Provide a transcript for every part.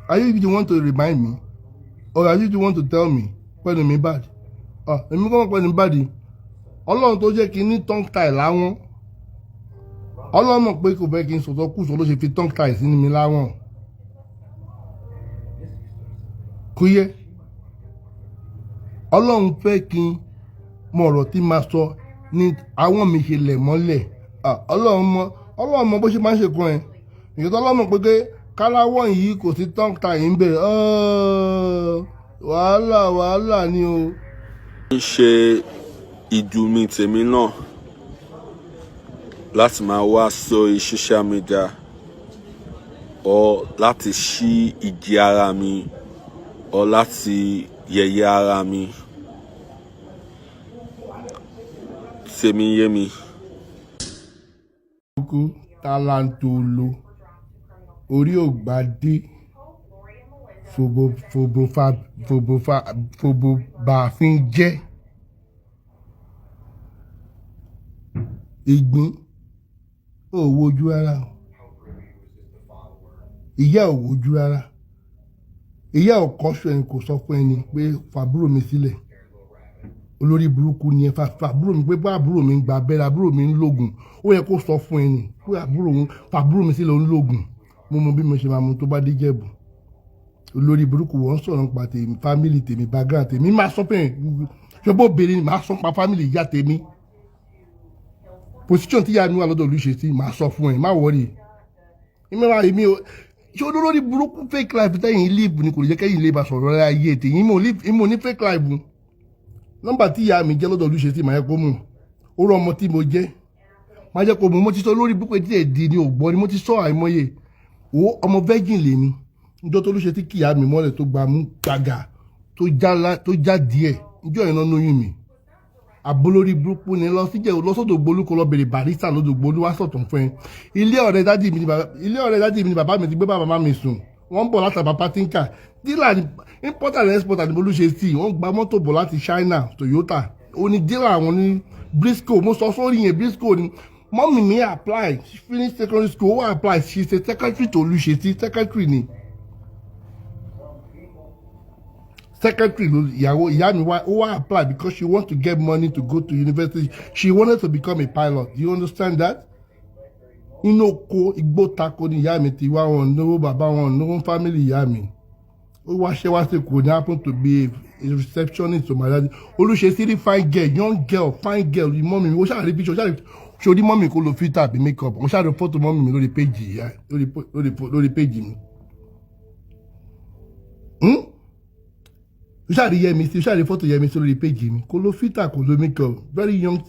Are you the one to remind me or are you the one to tell me pẹ́ẹ́nu mi bad? Ah, èmi kọ́ mọ̀ pẹ́ẹ́nu bad. Ọlọ́run tó jẹ́ kí n ní tongue tie láwọn, Ọlọ́run mọ̀ pé kò fẹ́ kí n sọ̀tọ̀ kù sọ ló ṣe fi tongue tie sínú mi láwọn. Kò yẹ. Ọlọ́run fẹ́ kí n mọ ọ̀rọ̀ tí máa sọ ní àwọn mi ṣe lẹ̀ mọ́lẹ̀. Ọlọ́run mọ bó ṣe máa ń ṣe kan ẹ̀. Ìyẹn Ọlọ́run mọ̀ pé káláwọ̀ yìí kò sí tongue tie ń bẹ̀. Wàhálà wàhálà ni o. Ń ṣe ìdùnnú tèmi náà láti máa wá sórí social media or láti ṣí ìdí ara mi or láti yẹ̀yẹ́ ara mi. Tèmi yé mi. Kúkú talantolo orí ògbádé fòbò fòbò fa fòbò fa fòbò bàáfin jẹ́ ìgbín ò wojú rárá o, ìyá ò wojú rárá, ìyá ò kọ́ṣọ́ ẹni, kò sọ fún ẹni pé fàbúrò mi sílẹ̀, olórí burúkú ni ẹ, fàbúrò mi pé bá àbúrò mi ń gba abẹ́rẹ́, àbúrò mi ń lògùn, ó yẹ kó sọ fún ẹni pé àbúrò òun fàbúrò mi sílẹ̀ ó ń lògùn. Mo mọ bí mo ṣe máa mú tó bá dé Jẹ̀bú. Olórí burúkú, wọ́n sọ̀rọ̀ nípa tèmi, family tèmi, background tèmi, máa sọ pé ṣé bó béèrè ni màá sọ nípa family ìyá tèmi, position tí ìyá mi wà lọ́dọ̀ Olúṣetí, màá sọ fún ẹ, má worry. Ìmọ̀ra èmi o, ṣé olórí burúkú, fake life tẹ́yìn live ni kò lè jẹ́ kẹ́yìn lè bá sọ̀rọ̀ ayé tèyí. Ìmọ̀ ní fake life. Nọ́mbà tí ìyá mi jẹ́ lọ́dọ̀ Olúṣetí, màá yẹ kó mú ó rọ ọmọ tí mo jẹ́, máa jẹ́ kó mú. Mo ti sọ lórí pípé tí èdè ni ò gbọ́ ni mo ti sọ àìmọye o. Ọmọ virgin lèmi níjọ́ tó Olúṣetí kí ìyá mi mọ́lẹ̀ tó gba mú gbàgà tó já díẹ̀ níjọ́ yẹn náà lóyún mi. Àbólórí burúkú ni lọ síjẹ́ lọ́sọ̀dọ̀ gbolú kó lọ bèrè barista lọ́dọ̀ gbolú wá sọ̀tàn fún ẹ. Ilé ọ̀rẹ́ daddy mi ni bàbá mi ti gbé bàbá mi sùn. Wọ́n ń bọ̀ láti Àbápá Tínkà, dealer ni, importer and exporter ni Olúṣetí. Wọ́n gba mọ́tò bọ̀ láti China, Toyota. Ó ní dealer àwọn ní Briscoe. Mo sọ sórí yẹn, Briscoe ni mummy mi. Apply, she finish secondary school, ó apply, she is a secretary to Olúṣetí. Secretary ni, secretary ló ìyàwó ìyá mi wá. Ó wá apply because she want to get money to go to university. She wanted to become a pilot. Do you understand that? Inú oko igbó tako ni ìyá mi ti wá. Wọn náwó, bàbá wọn náwó, family ìyá mi. Ó wá ṣẹ́ wá sí kò ní happen to be a receptionist to my daddy Olúṣetí. Rí fine girl, young girl, fine girl, mummy mi. Ó ṣáà rí picture, ó ṣáà rí sórí mummy kó lo filter àbí make up. Mo ṣáà rí fọ́tò mummy mi lórí page ìyá, lórí page mi. Ó ṣáà rí Yẹmi sí, ó ṣáà rí fọ́tò Yẹmi sí lórí page mi. Kó lo filter, kó lo make up, very young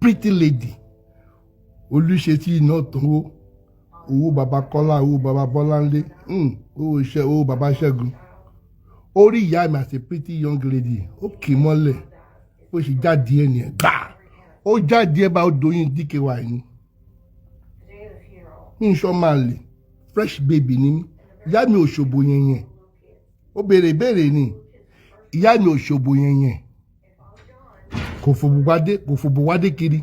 pretty lady. Olúṣetí iná tánwó, owó baba Kọ́lá, owó baba Bọ́láńlé, owó iṣẹ́, owó baba Ṣẹ́gun. Ó rí ìyá mi as a pretty young lady, ó kì í mọ́lẹ̀, bó ṣe jáde ẹ̀ nìyẹn gbà, ó jáde ẹ̀ bá ó doyún DKY ni. Ní iṣọ́ máa lè fresh baby ni mí. Ìyá mi ò ṣòbò yẹn yẹn. Ó béèrè ìbéèrè ni, ìyá mi ò ṣòbò yẹn yẹn, kò fòbò wádé, kò fòbò wádé kiri,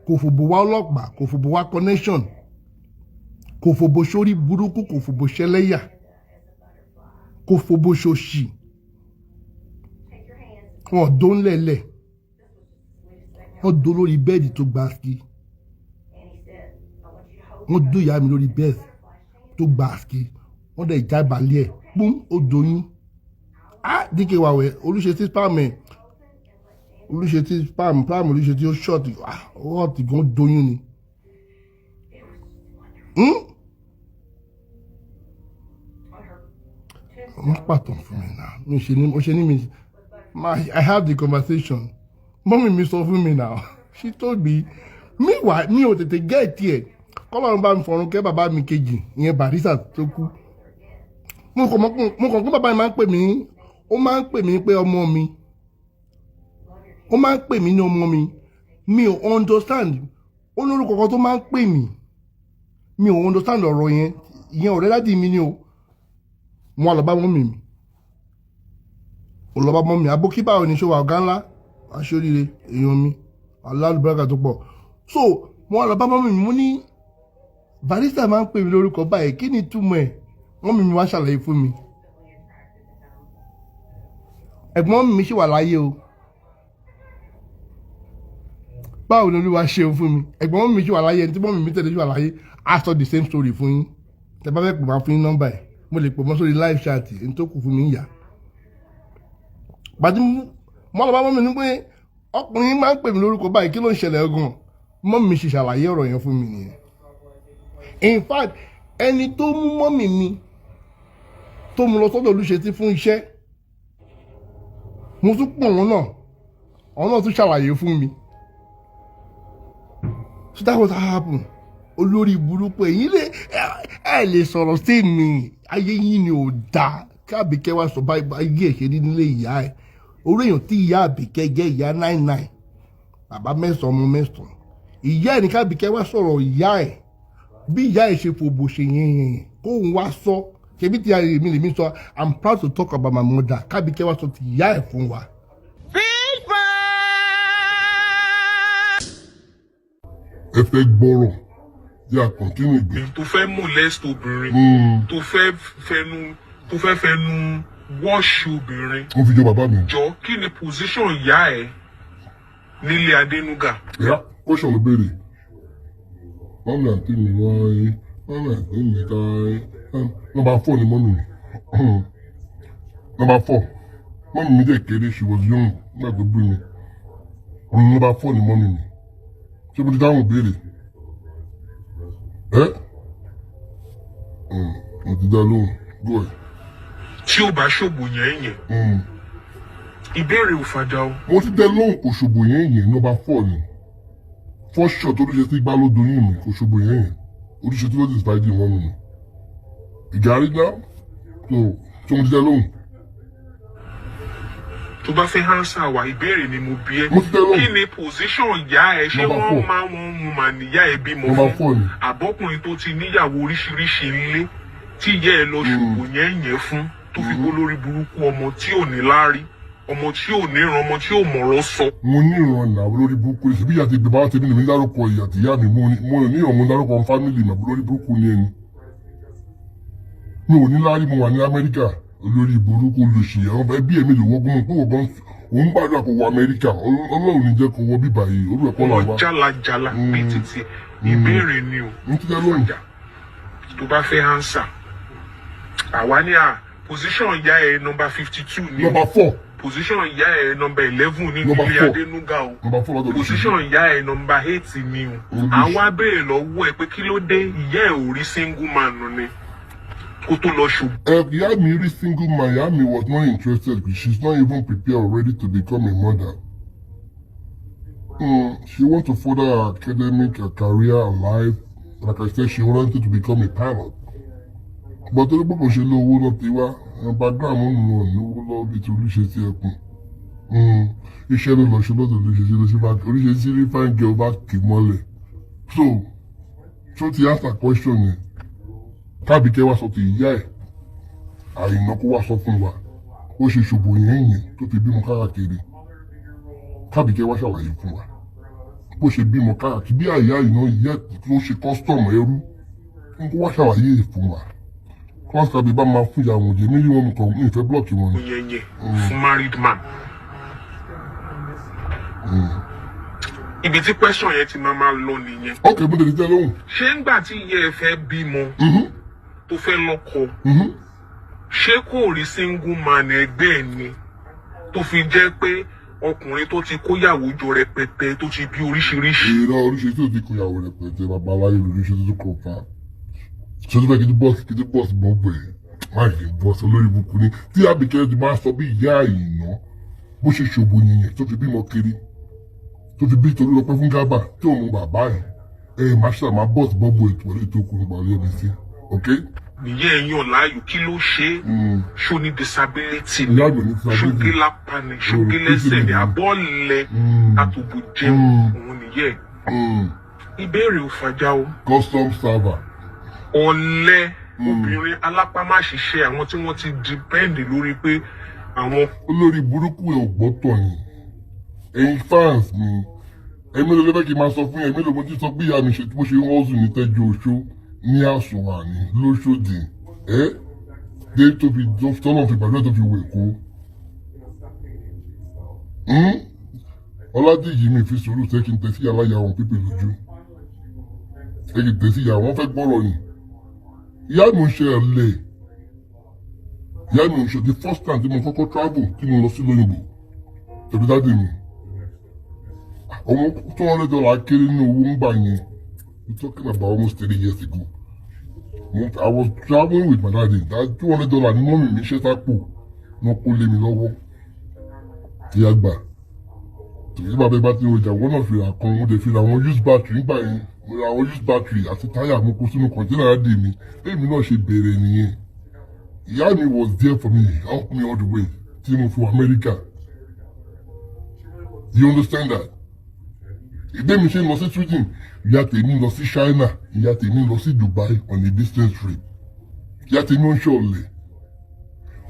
kò fòbò wá ọlọ́pàá, kò fòbò wá connection, kò fòbò sórí burúkú, kò fòbò ṣẹlẹ́yà, kò fòbò ṣòṣì. Wọn dó ńlẹ̀lẹ̀, wọ́n dó lórí bed tó gba ski. Wọ́n dó ìyá mi lórí bed tó gba ski, wọ́n dẹ̀ já ìbàlẹ̀ ẹ̀ pọ́n, ó doyún. Ah, dk wàwẹ̀ Olúṣetí spam ẹ̀, Olúṣetí spam spam, Olúṣetí ó short. Ah, ó ti gan doyún ni. Wọ́n pàtàn fún mi náà, mi ṣe ní mo ṣe ní mi ma. I have the conversation. Mummy mi sọ fún mi now, she told me. Meanwhile, mi ò tètè get ẹ̀. Kọ́lọ́run bá mi fọ̀run kẹ́ bàbá mi kejì, ìyẹn Barrister tó kú. Mo kàn pé bàbá mi máa ń pè mí, ó máa ń pè mí pé ọmọ mi, ó máa ń pè mí ní ọmọ mi. Mi ò understand. Ó ní orúkọ kan tó máa ń pè mí, mi ò understand ọ̀rọ̀ yẹn. Ìyẹn ọ̀rẹ́ daddy mi ni o. Mo wá lọ bá mummy mi, mo lọ bá mummy. Àbókí, báwo ni? Ṣọwọ́ ọ̀gá ńlá, aṣọ́ríire èèyàn mi, alálùbáríkà tó pọ̀. So mo wá lọ bá mummy mi, mo ní Barrister máa ń pè mí lórúkọ báyìí, kí ni ìtumọ̀ ẹ̀? Mummy mi wá ṣàlàyé fún mi. Ẹ̀gbọ́n mi ṣì wà láyé o. Báwo ni Olúwa ṣe fún mi? Ẹ̀gbọ́n mi ṣì wà láyé. Ẹni tí mummy mi tẹ̀lé ṣì wà láyé. Á sọ the same story fún yín. Tẹ bá fẹ́ pè, máa fún yín nọ́mbà ẹ̀. Mo lè pè mọ́ sórí live chat ní tó kù fún mi ń yà. Gbàtí mo lọ bá mummy ní pé ọkùnrin máa ń pè mí lórúkọ báyìí, kí ló ń ṣẹlẹ̀ gan? Mummy mi ṣe ṣàlàyé ọ̀rọ̀ yẹn fún mi nìyẹn. In fact, ẹni tó mú mummy mi, tó mú lọ sọ́dọ̀ Olúṣetí fún iṣẹ́, mo tún pọ̀ wọ́n náà, àwọn náà tún ṣàlàyé fún mi. So that was how happen. Olórí burúkú, ẹ̀yin lè ẹ lè sọ̀rọ̀ sí mi. Ayé yín ni ò dáa. Káàbíkẹ́ wá sọ báyìí, ayé ẹ̀ ṣe rí nílé ìyá ẹ̀. Orí èèyàn tí ìyá Àbíkẹ́ jẹ́, ìyá 99, bàbá mẹ́sàn-án, ọmọ mẹ́sàn-án, ìyá ẹ̀ ní káàbíkẹ́ wá sọ̀rọ̀ ìyá ẹ̀, bí ìyá ẹ̀ ṣe fòbò ṣe yẹn yẹn, kóun wá sọ. Ṣebí tí èmi lèmi sọ, I'm proud to talk about my mother. Káàbíkẹ́ wá sọ ti ìyá ẹ̀ fún wa. Feedback. Ẹ fẹ́ gbọ́rọ̀ yà, continue gbé. Tó fẹ́ molest obìnrin, tó fẹ́ fẹnu wash obìnrin. Ó fi jọ bàbá mi. Jọ, kí ni position ìyá ẹ nílé Adénúgà? Yà, question ló béèrè. Mummy àǹtí mi wáyé, mummy àǹtí mi káyé. Number 4 ni mummy mi. Number 4. Mummy mi dẹ̀ kéré, she was young nígbà tó bí mi. Number 4 ni mummy mi. Ṣé mo ti dáhùn béèrè? Ẹ́, mo ti dá lóhùn. Go ahead. Tí ó bá ṣòbò yẹn yẹn, ìbéèrè ò fàjà o. Mo ti dá lóhùn, kò ṣòbò yẹn yẹn, number 4 ni. First shot olùṣe tí gbá ló doyún mi, kò ṣòbò yẹn yẹn. Olùṣe tí ló ti spike mummy mi. Ìjà rí náà. So, ṣé mo ti dá lóhùn? Tó bá fẹ́ answer wa, ìbéèrè ni mo bí ẹ. Mo ti dá lóhùn. Kí ni position ìyá ẹ? Ṣé Number wọ́n 4. máa wọ́n mú mà níyà ẹ bímọ Number fún 4 ni. àbọ́kùnrin tó ti níyàwó oríṣiríṣi ńlé tí ìyá ẹ lọ ṣòbò yẹn yẹn fún, tó fi kó lórí burúkú, ọmọ tí ò ní láárí, ọmọ tí ò níran, ọmọ tí ò mọ̀rọ̀ sọ? Mo ní ìran náà, lórí burúkú ni. Ṣebí ìyá ti gbé bá tèmi lèmi dárúkọ ìyá àti ìyá mi. Mo ní ìran, mo dárúkọ family mi. Lórí burúkú ni ẹni. Mi ò ní láárí, mo wà ní Amẹ́ríkà. Olórí burúkú, olùsì, àwọn ẹbí ẹ̀mí lè wọ́gbọ́n mọ̀ pé wọ́n gan òun gbàdúrà kó wọ Amẹ́ríkà. Ọlọ́run ní jẹ́ kó wọ bíbà yìí, orú ẹ̀kọ́ là Ọmọ wá. jálajàla bíi títí. Ìbéèrè ni o. N ti dá lóhùn. Fàjà tó bá fẹ́ answer àwa ní à position ìyá ẹ number 52 ni o. Number 4. Position ìyá ẹ number 11 nínú Number ilé 4. Adénúgà o. Number 4 lọ́dọ̀ olùsì. Position ìyá ẹ number 8 ni o. Olùsì. Àwa béèrè lọ́wọ́ ẹ pé kí ló dé, ìyá ẹ ò rí single man ni kó tó lọ ṣòbò? Ẹ ìyá mi rí single man, ìyá mi was not interested. She's not even prepared already to become a mother. She want to further her academic, her career, her life. Like I said, she wanted to become a pilot. But torí pé kò ṣe lówó náà ti wá, background mọ́ mi ò ní owó lọ́wọ́ bíi ti olùṣe sí ẹkùn. Iṣẹ́ ló lọ ṣe lọ́dọ̀ olùṣe sí lọ sí bá olùṣe sí rí fine girl bá kì í mọ́lẹ̀. So, ṣó ti answer question yẹn? Kábíkẹ́ wá sọ ti ìyá ẹ̀, Àyìnà, kó wá sọ fún wa. Ó ṣe ṣòbò yẹn yẹn tó fi bímọ káàkiri. Kábíkẹ́ wá ṣàlàyé fún wa bó ṣe bímọ káàkiri, bí àyà Àyìnà ìyá tó ṣe custom ẹrú, kó wá ṣàlàyé fún wa. Kọ́ńtàbí bá máa fún ìyá wọn jẹ mílíọ̀nù wọn kan ní ìfẹ́ block wọn ni. Yẹn yẹn fún married man. Ibi tí question yẹn ti máa máa lọ nìyẹn. Ok, mo tètè tẹ́ lóhùn. Ṣé ńgbà tí ìyá ẹ fẹ́ bímọ, tó fẹ́ lọ́kọ, ṣé kò rí single man ẹgbẹ́ ẹ̀ ni tó fi jẹ́ pé ọkùnrin tó ti kóyàwó jọ rẹpẹtẹ, tó ti bí oríṣiríṣi? Èrò oríṣi tí o ti kóyàwó rẹpẹtẹ, bàbá aláyé lóríṣi tó kọ̀ fà ṣé tó fẹ́ kí bọ́ọ̀sì kí bọ́ọ̀sì bọ́ bẹ̀ má yìí bọ́ọ̀sì. Olórí ibùkún ni tí Àbíkẹ́ ti máa sọ bí ìyá Àyìnà bó ṣe ṣòbò yìnyín tó fi bímọ kiri, tó fi bí torí lọpẹ́ fún gábà tí òun mú bàbá ẹ̀ ẹ̀ máa ṣe àmà bọ́ọ̀sì bọ́ọ̀bù ètò ètò okùn nípa orí ẹ̀mí sí, ok. Nìyẹn ẹ yàn láàyò, kí ló ṣe é? Ṣó ní disability ni? Ìyá àgbẹ̀ ní disability. Ṣógé lápá ni? Ṣógé lẹ́sẹ̀ ni? Àbọ̀lẹ̀ àtòbò jẹun òun nìyẹn. Ìbéèrè ò fàjà o. Custom server. Ọ̀lẹ obìnrin alápámáṣiṣẹ́, àwọn tí wọ́n ti depend lórí pé àwọn Olórí burúkú ẹ̀ ò gbọ́tọ̀ ni. Ẹ̀yin fans mi, ẹ̀mí ló lẹ́fẹ̀ẹ́ kí n máa sọ fún yẹn? Mélòó mo ti sọ pé ìyá mi ṣe bó ṣe ń hustle ní Tẹ́jú Oṣó ní Àsùnwàní lóṣòdì ẹ́? Dé tó fi tọ́lọ́ fi gbàdúrà tó fi wọ Èkó. Ọládìyí mi fi sùúrù sẹ́ kí n tẹ̀ sí aláya àwọn pípé lójú. Ẹ kì í tẹ̀ sí ìyá wọn fẹ́ gbọ́rọ̀ ni. Ìyá mi ń ṣe ẹ̀lẹ́. Ìyá mi ń ṣe the first time tí mo kọ́kọ́ travel, tí mo lọ sí lóyìnbó tẹ̀lé daddy mi. Ọmọ $200 kéré ní owó ń gbà yẹn. We talking about almost 30 years ago. I was travelling with my daddy. That $200 ní mummy mi ṣe sápò, wọn kó lé mi lọ́wọ́. Ìyá gbà tòun, bàbá ẹ bá ti rọjà, wọn náà fi ra kan. Mo dẹ̀ fi ra àwọn used battery nígbà yẹn. Mo ra àwọn used battery àti táyà, mo kó sínú container daddy mi. Èmi náà ṣe bẹ̀rẹ̀ nìyẹn. Ìyá mi was there for me, help me all the way tí mo fi wọ America. You understand that? Ìgbé mi ṣe ń lọ sí Sweden, ìyá tèmi lọ sí China, ìyá tèmi lọ sí Dubai on a business trip. Ìyá tèmi ó ń ṣọ̀lẹ̀,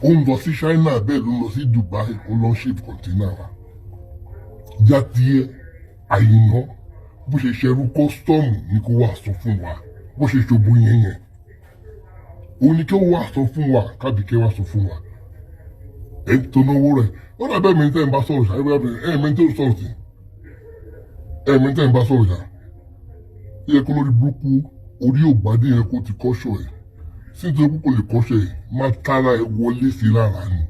ó ń lọ sí China, bẹ́ẹ̀ ló ń lọ sí Dubai, ó lọ ń ship container wa. Ìyá tiẹ̀ Àyìnà, bó ṣe ṣẹrú custom ní kó wà sọ fún wa. Bó ṣe ṣòbò yẹn yẹn, òun ni kí ó wà sọ fún wa, kábíkẹ́ wà sọ fún wa. Ẹ̀ ń tó náwó rẹ̀, ó dàbẹ́ mi tẹ́ ń bá sọ̀rọ̀ ṣá. Ẹ̀ mi tó sọ̀rọ̀ sí, ẹ̀ mi tẹ́ ń bá sọ̀rọ̀ ṣá. Yẹ kó lórí burúkú orí ògbádé yẹn kó ti kọ́ṣọ́ ẹ̀ sí, nítorí pé kò lè kọ́ṣọ́ ẹ̀, máa tara ẹ̀ wọlé sí lára ni.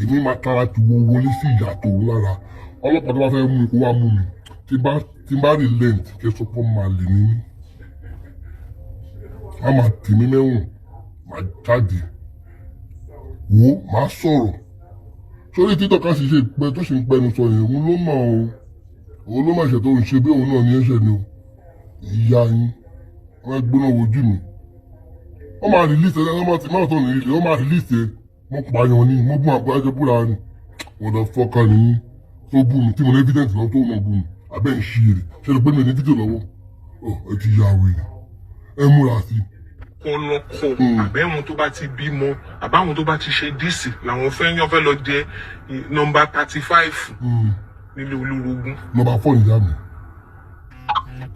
Èmi máa tara ti wọ wọlé sí ìyá tòun lára. Ọlọ́pàá tó bá fẹ́ mú mi, kó wá mú mi. Tí bá relent, kí ẹ sọ pé máa lè ní mí, wọ́n máa tì mí mẹ́wọ̀n, máa jáde wò, máa sọ̀rọ̀ sórí títọ́ ká sì ṣe pẹ́ tó ṣe ń pẹnu sọ yẹn. Òun ló mọ̀ o, òun ló mọ̀ ẹ̀ṣẹ̀ tó ń ṣe bí òun náà ní ẹ̀ṣẹ̀ ni o. Ìyá yín wọ́n gbóná wojú mi, wọ́n máa release ẹ. Wọ́n máa ti máa tọ̀ ní ilé, wọ́n máa release ẹ. Mo pààyàn ni, mo gún àpò ẹjẹ búra ni. Wọ́n lọ fọ́ọ̀ká ni tó bú mi tí mo ní evidence lọ́wọ́ tó náà bú mi. Abẹ́ ń ṣí èrè ṣe lè pé mi ní fídíò lọ́wọ́. Ọ ẹ ti ya wèrè, ẹ múra sí i. Kọ lọkọ àbẹ́wọn tó bá ti bímọ, àbáwọn tó bá ti ṣe díìsì làwọn fẹ́ yán, fẹ́ lọ jẹ nọ́mbà 35 nílé olórogún. Number 4 nìyá mi.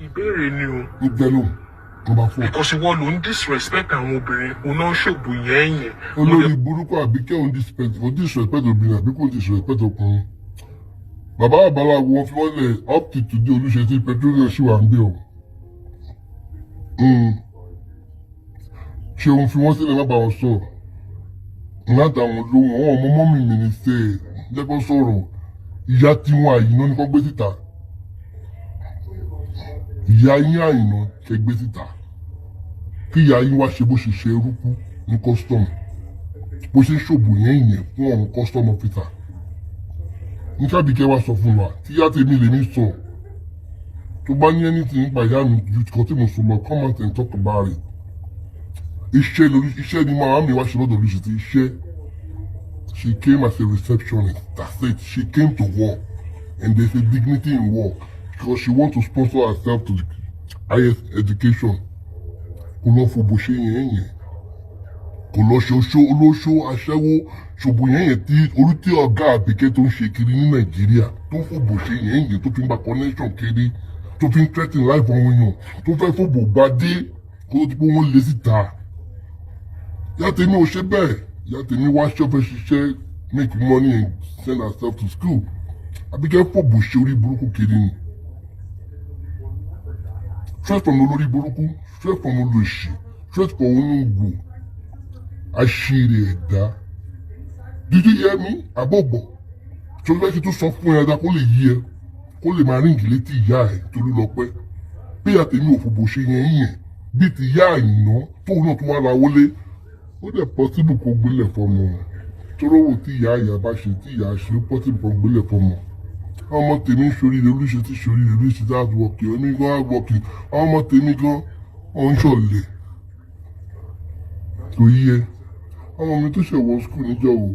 Ìbéèrè ni o. Ń jẹ́ lóhùn number 4. Because ìwọ ló ń disrespect àwọn obìnrin, òun náà ṣògbò yẹn yẹn. Olórí burúkú Àbíkẹ́, òun disrespect, kò disrespect obìnrin àbí kò disrespect ọkùnrin. Bàbá àbáláwo wọn fi wọ́n lẹ̀. Up to today, Olùṣètì petroleum ṣì wà ń bẹ̀ o. Ṣé òun fi wọ́n sílẹ̀, má bá wọn sọ, má dá wọn lóhùn. Àwọn ọmọ mummy mi ní sẹ́ ẹ̀ jẹ́ kó sọ̀rọ̀. Ìyá tiwọn Àyìnà ní kó gbé síta. Ìyá yín Àyìnà kẹ́ gbé síta, kí ìyá yín wá ṣe bó ṣe ṣe eruku ní custom, bó ṣe ń ṣòbò yẹn yẹn fún àwọn custom officer ní kábíkẹ́ wá sọ fún wa. Tí ìyá tèmi lèmi sọ, tó bá ní anything nípa ìyá mi ju kan tí mo sọ lọ, come out and talk about it. Iṣẹ́ lórí iṣẹ́ ni màmá mi wá ṣe lọ́dọ̀ Olùṣètì iṣẹ́. She came as a receptionist, that's it. She came to work, and there's a dignity in work, because she want to sponsor herself to the highest education. Kò lọ fòbò ṣe yẹn yẹn, kò lọ ṣe oṣó, olóṣó, aṣẹ́wó, ṣòbò yẹn yẹn tí orí tí ọ̀gá Àbíkẹ́ tó ń ṣe kiri ní Nàìjíríà, tó fòbò ṣe yẹn yẹn, tó fi ń gba connection kiri, tó fi ń threaten life àwọn èèyàn, tó fẹ́ fòbò gba dé kó tó ti pé wọ́n lé síta. Ìyá tèmi ò ṣe bẹ́ẹ̀. Ìyá tèmi wá ṣọ́fẹ́ ṣiṣẹ́, make money and send herself to school. Àbíkẹ́ fòbò ṣe orí burúkú kiri ni, straight from olórí burúkú, straight from olóṣì, straight from onígbò aṣèrè ẹ̀dá. Did you hear me? Àbọ̀bọ̀ tó fẹ́ kí tó sọ fún ẹ dáadáa, kó lè yí ẹ, kó lè máa ríǹgì létí ìyá ẹ torí lọ pẹ́ bí ìyá tèmi ò fòbò ṣe yẹn yẹn bí ti ìyá Àyìnà tóun náà tó wá ra wọlé. Ó dẹ̀ possible kó gbélé fọmọ tóró wò tí ìyá ìyá bá ṣe, tí ìyá ṣe, ó possible kó gbélé fọmọ. Àwọn ọmọ tèmi ń ṣoríire, Olùṣe tí ṣoríire, Olùṣe tí hard working, èmi gan hard working. Àwọn ọmọ tèmi gan wọn ń ṣọ̀lẹ̀ kò yí ẹ. Ọmọ mi tó ṣe wọ school níjọ́ wo,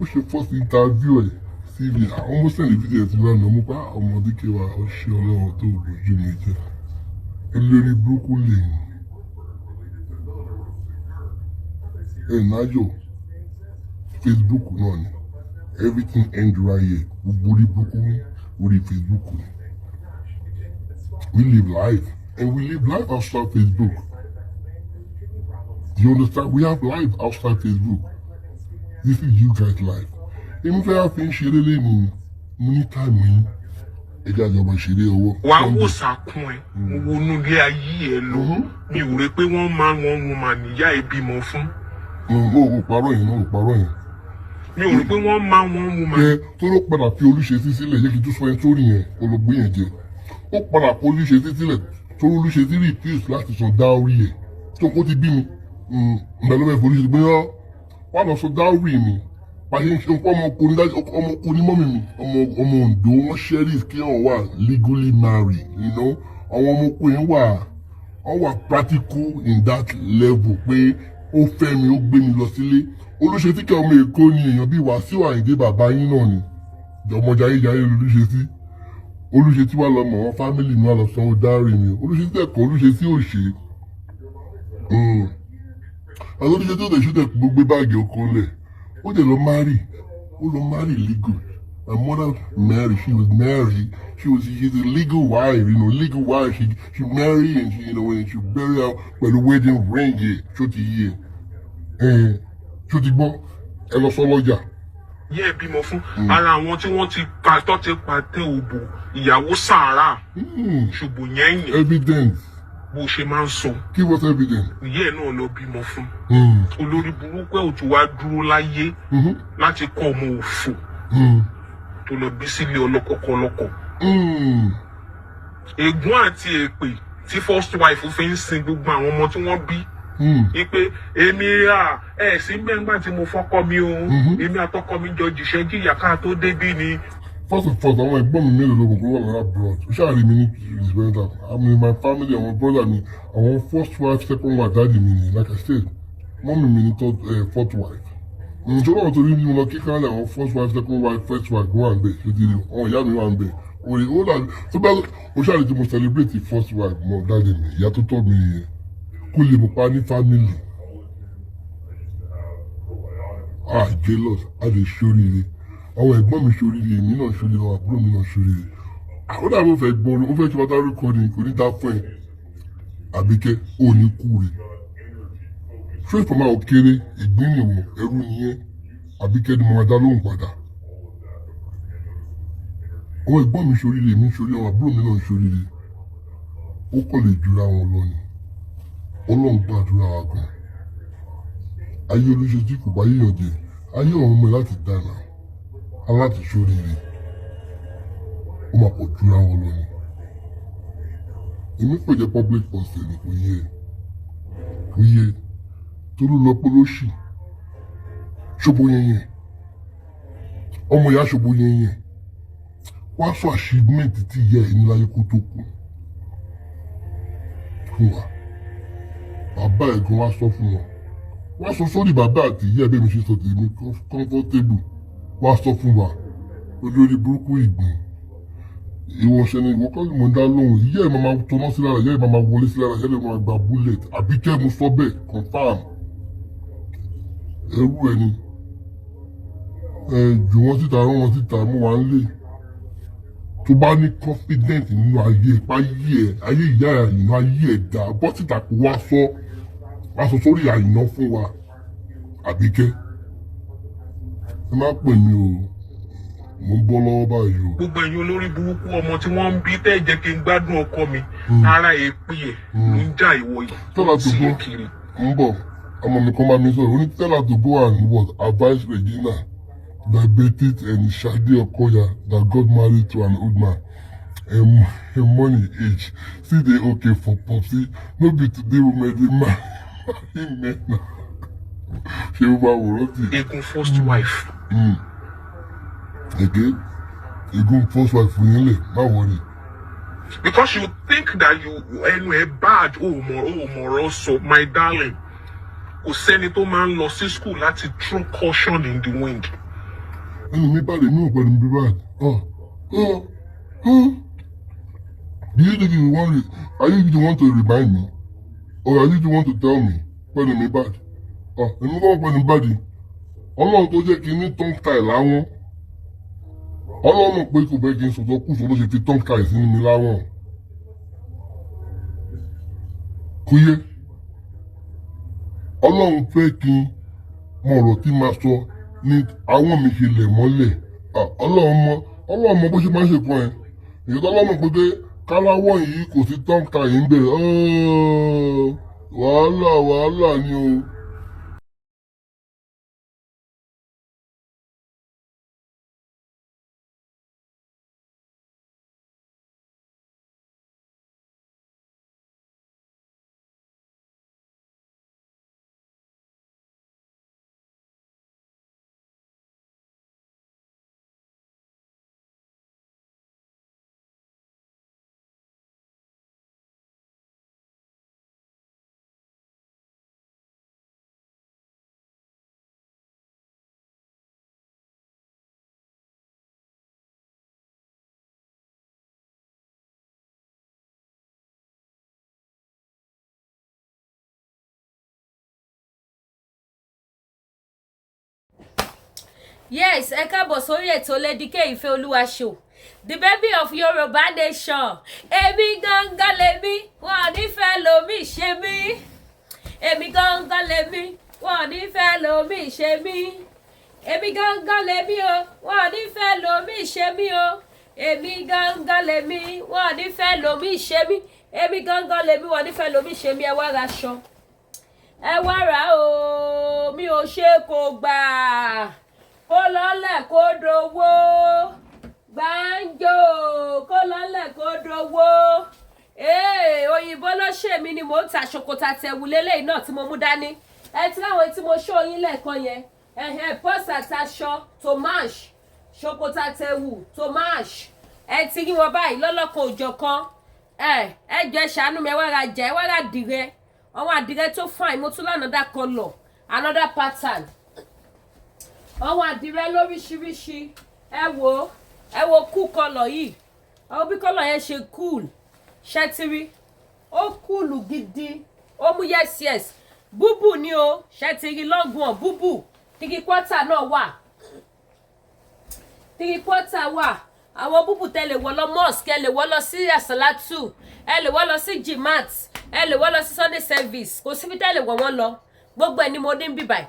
ó ṣe first interview ẹ̀, CV, àwọn ọmọ send video ẹ̀ ti lánàá. Mú pa ọmọdé kéwàá, ó ṣe Ọlọ́run tó bójú mi jẹ́. Elórí burúkú lè yìn ẹ̀ náyọ̀. Facebook náà ni everything end right here. Gbogbo orí burúkú orí Facebook ni. We live life and we live life outside Facebook. Do you understand? We have life outside Facebook. This is you guys' life. Èmi fẹ́ wá fi ń ṣeré lẹ́nu ni. Mo ní time yín. Ẹ jẹ́ àjọba ìṣeré ọwọ́. Wàá wò sàkún ẹ, mo wo inú ilé ayé ẹ lọ, mi ò rí pé wọ́n máa wọ́n wọn mà níyà ẹ bímọ fún. O ò parọ́ yẹn náà, ò parọ́ yẹn. Mi ò rí pé wọ́n máa wọ́n wọn mà. Ẹ tó ló padà fi Olúṣesí sílẹ̀, yẹ kí n tún sọ yẹn sórí yẹn kó ló gbé yẹn jẹ. Ó padà fi Olúṣesí sílẹ̀ tó Olúṣesí refuse láti san dowry ẹ̀ tó kó ti bí mi ǹgbà ló bẹ̀ fi Olúṣesí gbé yán wà lọ san dowry mi. Pàṣẹ ń ṣe nǹkan ọmọ oko ní dájú, ọmọ oko ní mummy mi, ọmọ Oǹdó. Wọ́n cherish kí wọ́n wà legally married. Àwọn ọmọ oko yẹn wà, wọ́n wà practical in that level pé ó fẹ́ mi, ó gbé mi lọ sílé. Olúṣesí kẹ́, ọmọ Èkó ni, èèyàn bíi Wàsíù Àyìndé bàbá yín náà ni, ọmọ jayéjayé lolúṣesí. Olúṣesí wà lọ mọ̀ wọn family mi, wà lọ sanwó dowry mi. Olúṣesí ẹ̀kọ́, Olúṣesí ò ṣe àti Olúṣesí ò lè ṣe tẹ̀ gbogbo báàgì oko lẹ̀. Ó dẹ̀ lọ marry, ó lọ marry legal. My mother married, she was married, she's a legal wife, legal wife. She married and she you know and she bury her pẹ̀lú wedding ring yẹ. Ṣó ti yé ẹ? Ṣó ti gbọ́? Ẹ lọ sọ lọ́jà. Yẹ ẹ bímọ fún ara àwọn tí wọ́n ti pa tó ti pàtẹ òbò ìyàwó sàárà ṣùgbọ́n yẹn yẹn. Evidence. Bó ṣe máa ń sọ. Kí what evidence? Ìyá ẹ̀ náà lọ bímọ fún olórí burúkú ẹ̀, ò tún wá dúró láyé láti kọ́ ọmọ òfò tó lọ bí sílé ọlọ́kọ̀ọ́kọ́. Ègún àti èpè tí first wife fi ń sin gbogbo àwọn ọmọ tí wọ́n bí wípé èmi à ẹ sí gbẹ̀ngbà tí mo fọ́kọ mi o, èmi àtọkọ mi jọ jìṣẹ́ jìyà ká tó débí ni. First of all, àwọn ẹ̀gbọ́n mi mélòó ló mọ̀ pé wọ́n lọ́ra abroad? Ó ṣáà rí mi ní Lisbon. I'm in my family. Àwọn brother mi, àwọn first wife, second wife daddy mi ni. Like I said, mummy mi ní third, fourth wife. Ǹjọ́ náà torí mi lọ kíkà ní àwọn first wife, second wife, first wife wà ń bẹ̀. Ṣé ti rí àwọn ìyá mi wà ń bẹ̀? Òrì ó dà tó bá ó ṣáà rí tí mo celebrate first wife mọ daddy mi, ìyá tó tọ́ mi yẹn, kó lè mọ̀ pa ní family. Ah, jealous, a lè ṣoríire. Àwọn ẹ̀gbọ́n mi ṣoríire, èmi náà ṣoríire, àwọn àbúrò mi náà ṣoríire. Àwọn dàbí ó fẹ́ gbọ́n, ó fẹ́ ṣe wọ́n dárúkọ ni kò ní dá fún ẹ. Àbíkẹ́ ò ní kú rè. Ṣé ìfọ̀mọ́ ò kéré ìgbín nìwọ̀n ẹrú nìyẹn? Àbíkẹ́ ni mo máa dá lóhùn padà. Àwọn ẹ̀gbọ́n mi ṣoríire, èmi ṣoríire, àwọn àbúrò mi náà ṣoríire. Ó kàn lè jura wọn lọ ni. Ọlọ́run gbàdúrà wa gan. Ayé Olúṣetí kò bá yíyàn jẹ, ayé àwọn ọmọ ẹ láti dáná, aláti ṣoríire. Ó máa pọ̀ jura wọn lọ ni. Èmi kò jẹ́ public person ni, kò yé, kò yé. Tolú lọ pé lóṣì ṣobo yẹn yẹn, ọmọ ìyá ṣobo yẹn yẹn wá sọ achievement tí ìyá ẹ̀ ní láyé kó tó kú fún wa. Bàbá ẹ̀ gan wá sọ fún wọn, wá sọ sórí bàbá àti ìyá ẹ̀ bẹ́ẹ̀ mi ṣe sọ tèmi comfortable. Wá sọ fún wa, olórí burúkú ìgbín. Ìwọ ṣe ni ìwọ kọ́ ni mo ń dá lóhùn. Ìyá ẹ̀ máa tọ́nà sí lára, ìyá ẹ̀ máa wọlé sí lára, ìyá ẹ̀ máa gba bullet. Àbíkẹ́, mo sọ bẹ́ẹ̀, confirm. Ẹrú ẹ ni ẹ jù wọ́n síta, rán wọn síta. Mo wà ń lé tó bá ní confident nínú ayé ipá ayé ẹ, ayé ìyá ẹ nínú ayé ẹ dá bọ́ síta kó wá sọ, wá sọ sórí Àyìnà fún wa. Àbíkẹ́, ẹ má pè mí o, mo ń bọ́ lọ́wọ́ báyìí o. Gbogbo ẹ̀yin olórí burúkú ọmọ tí wọ́n ń bí tẹ́ jẹ́ kí n gbádùn ọkọ mi, ara èpè ẹ̀ ló ń já ìwọ yìí Tọ́lá tó sí gbọ́ kiri. Ń bọ̀, ọmọ mi kan bá mi sọ̀rọ̀, ó ní tell her to go and what, advise Regina Diabetes and Shade Okoya that got married to an old man and money age still dey okay for popsi. No be today women dey marry men na. Ṣé o máa wòrán tì? Egun first wife. Èké egun first wife fún yín lè má wọlé. Because you think that you ẹnu ẹ bad, o mọ̀, o mọ̀rọ̀ sọ. My darling, kò sẹ́ni tó máa ń lọ sí school láti throw caution in the wind. Ẹnu mi bá lè mí ò pẹ̀lú mi báyìí. Oh, oh, oh. Do you think you want are you the one to remind me or are you the one to tell me pẹ̀lú mi bad? Ah, èmi kọ́ pẹ̀lú mi bad. Ọlọ́run tó jẹ́ kí n ní tongue tie láwọn. Ọlọ́run mọ̀ pé kò bẹ́ẹ̀ kí n sọ̀tọ̀ kù sọ ló ṣe fi tongue tie sínú mi láwọn. Kò yẹ. Ọlọ́run fẹ́ kí n mọ ọ̀rọ̀ tí màá sọ. Ní àwọn mi ṣe lẹ̀ mọ́lẹ̀. Ah, Ọlọ́run mọ, Ọlọ́run mọ bó ṣe máa ń ṣe kan ẹ̀. Èyí tó lọ́mọ pé káláwọ̀ yìí kò sí tọ́ǹkà yìí ń bẹ̀. Wàhálà, wàhálà ni o. Yes, ẹ káàbọ̀ sórí ètò Lady K Ìfẹ́ Olúwa show, the baby of Yorùbá nation. Èmi gangan lèmi, wọn ò ní fẹ́ lomi ṣe mí. Èmi gangan lèmi, wọn ò ní fẹ́ lomi ṣe mí. Èmi gangan lèmi o, wọn ò ní fẹ́ lomi ṣe mí o. Èmi gangan lèmi, wọn ò ní fẹ́ lomi ṣe mí. Èmi gangan lèmi, wọn ò ní fẹ́ lomi ṣe mí. Ẹ wá ra aṣọ, ẹ wá rà o. Mi ò ṣe kò gbà kó lọ́lẹ̀ kó dowó gbàǹjo, kó lọ́lẹ̀ kó dowó. Ee, òyìnbó ló ṣe mí ni mò ń ta ṣòkòtò àtẹ̀wù lélẹ́yìí náà tí mo mú dání. Ẹ ti láwọn tí mo ṣó yín lẹ́ẹ̀kan yẹn, ẹ̀hẹ́n, pọ́sì àtàṣọ tomash, ṣòkòtò àtẹ̀wù tomash. Ẹ ti rí wọn báyìí lọ́lọ́kan òjọ̀kan. Ẹ jẹ́ ṣàánú mi, ẹ wá ra jẹ, ẹ wá ra àdìrẹ, àwọn àdìrẹ tó fine. Mo tún lánàá colour, another pattern, àwọn àdìrẹ lóríṣiríṣi. Ẹ wo, ẹ wo cool colour yìí, àwọn bí colour yẹn ṣe cool ṣẹtiri, ó cool gidi, ó mú. Yes, búbù ni o. Ṣẹtiri long one, búbù three quarter náà wà, three quarter wà. Àwọn búbù tẹ lè wọ̀ lọ mosque, ẹ lè wọ̀ lọ sí àsálátù, ẹ lè wọ̀ lọ sí jimat, ẹ lè wọ̀ lọ sí Sunday service, kò síbi tẹ́ lè wọ̀ wọ́n lọ. Gbogbo ẹ̀ ni mo ní ń bíbáyìí,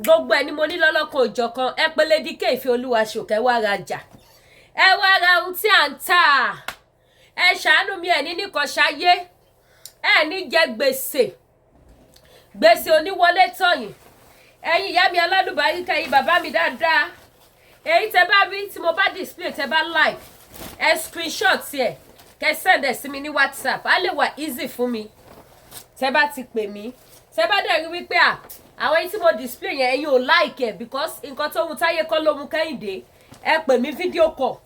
gbogbo ẹ ni mo ní lọ́lọ́kan òjọ̀kan. Ẹ pé Lady K Ìfẹ́ Olúwa ṣòkẹ́, wá rajà, ẹ wá ra ohun tí à ń tà. Ẹ ṣàánú mi, ẹ ní nìkan ṣayé, ẹ ní jẹ gbèsè, gbèsè oníwọlé tọ̀yìn. Ẹ̀yin ìyá mi alálùbáríkà, ẹ̀yin bàbá mi dáadáa, èyí tẹ bá rí tí mo bá display, tẹ bá like, ẹ screenshot ẹ, kẹ send ẹ sí mi ní WhatsApp. Á lè wà easy fún mi tẹ bá ti pè mí. Tẹ bá dẹ̀ rí wípé à àwọn èyí tí mo display yẹn, ẹ̀yin ò like ẹ̀, because nǹkan tó ń táyé kọ́ ló mú Kẹ́hìndé, ẹ pè mí video call,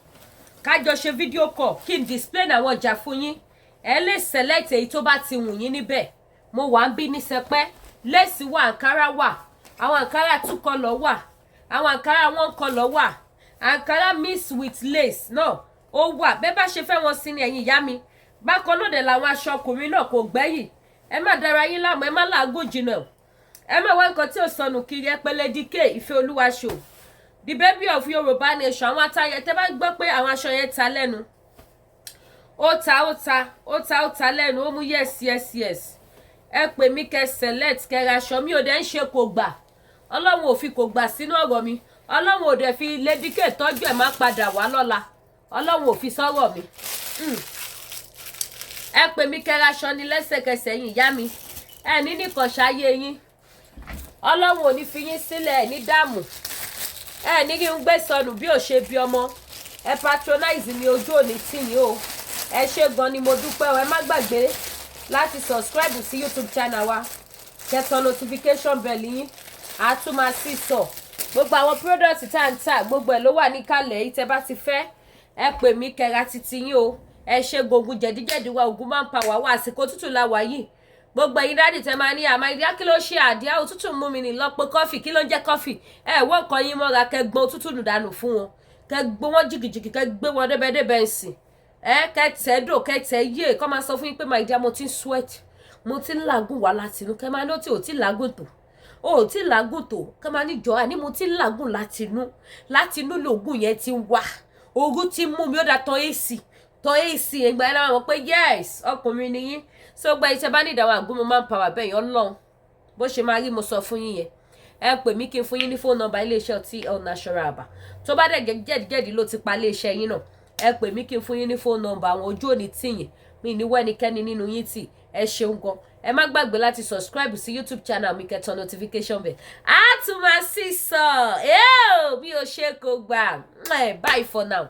kájọ ṣe video call, kí n display àwọn ọjà fún yín. Ẹ lè select èyí tó bá ti wù yín níbẹ̀. Mo wà ń bí ní sẹpẹ́. Lace wà, àǹkárá wà, àwọn àǹkárá two colour wà, àwọn àǹkárá one colour wà, àǹkárá mix with lace náà ó wà. Bẹ́ẹ̀ bá ṣe fẹ́ wọn sí ni, ẹ̀yin ìyá mi. Bákan náà dẹ̀ làwọn aṣọ ọkùnrin náà kò gbẹ́yìn. Ẹ má dára yín láàmú, ẹ má làágùn jìnnà, ẹ má wá nǹkan tí ò sọnù kiri. Ẹ pé Lady K Ìfẹ́ Olúwa show, the baby of Yorùbá nation. Àwọn atayẹ tẹ bá gbọ́ pé àwọn aṣọ yẹn ta lẹ́nu, ó ta, ó ta, ó ta, ó ta lẹ́nu, ó mú. Yes, ẹ pè mí kẹ́ select, kẹ́ ra aṣọ. Mi ò dẹ̀ ń ṣe kò gbà. Ọlọ́run ò fi kò gbà sínú ọ̀rọ̀ mi. Ọlọ́run ò dẹ̀ fi Lady K tọ́jú ẹ̀ má padà wá lọ́la. Ọlọ́run ò fi sọ́rọ̀ mi. Ẹ pè mí kẹ́ ra aṣọ ní lẹ́sẹ̀kẹsẹ̀ yín. Ìyá mi, ẹ ní nìkan ṣayé yín. Ọlọ́run ò ní fi yín sílẹ̀, ẹ ní dààmú, ẹ ní kí n gbé sọnù bí ò ṣe bí ọmọ. Ẹ patronize mi, ojú òní tì yín o. Ẹ ṣé gan ni mo dúpẹ́ o. Ẹ má gbàgbé láti subscribe sí YouTube channel wa, kẹ́ tan notification bell yín. A tún máa sí sọ gbogbo àwọn product tá à ń tà, gbogbo ẹ̀ ló wà níkàlẹ̀. Yìí tẹ́ bá ti fẹ́, ẹ pè mí kẹ́ra titi yín o. Ẹ ṣe gbogbo jẹ̀díjẹ̀dí wa, ògùn máa ń pa wá wá. Àsìkò tútù la wà yìí. Gbogbo ẹ̀yin daddy tẹ́ máa ní àmọ́ ìdí kí ló ṣe àdíá, òtútù mú mi ní lọ pé coffee. Kí ló ń jẹ́ coffee? Ẹ wọ́n nǹkan yín mọ́ra, kẹ́ gbọ́n òtútù nù dànù fún wọn, kẹ́ gbé wọn jìgìjìgì, kẹ́ gbé wọn débẹ̀débẹ̀ ń sìn, ẹ kẹ́ tẹ́ dò, kẹ́ tẹ́ yé, kọ́ máa sọ fún yín pé, "My dear, mo ti ń sweat, mo ti ń làágùn wá láti inú." Kẹ́ máa ní ó tí ò tí làágùn tó, ó ò tí làágùn tó. Kẹ́ máa ní jọ, àní mo ti ń làágùn láti inú, láti inú lògùn yẹn ti ń wá, ooru ti ń mú mi. Ó dà, tán AC, tán AC. Ìgbà yẹn láwọn mọ̀ pé yes, ọkùnrin ni yín. So gba iṣẹ́ bá ní ìdáwọ́ àgúnmu máa ń pa wà bẹ́ẹ̀ yẹn. Ọlọ́run, bó ṣe máa rí mo sọ fún yín yẹn. Ẹ pè mí kí n fún yín ní phone number iléeṣẹ́ TL Natural Herbal. Tó bá dẹ̀ jẹ̀díjẹ̀dí ló ti pa iléeṣẹ́ yín náà, ẹ pè mí kí n fún yín ní phone number àwọn. Ojú òní tìyìn mi ní wẹ́nikẹ́ni nínú yín tì. Ẹ ṣeun gan. Ẹ má gbàgbé láti subscribe sí YouTube channel mi, kẹ́ tan notification bell. Á tún máa sí sọ bí o ṣe kò gbà. Bye for now.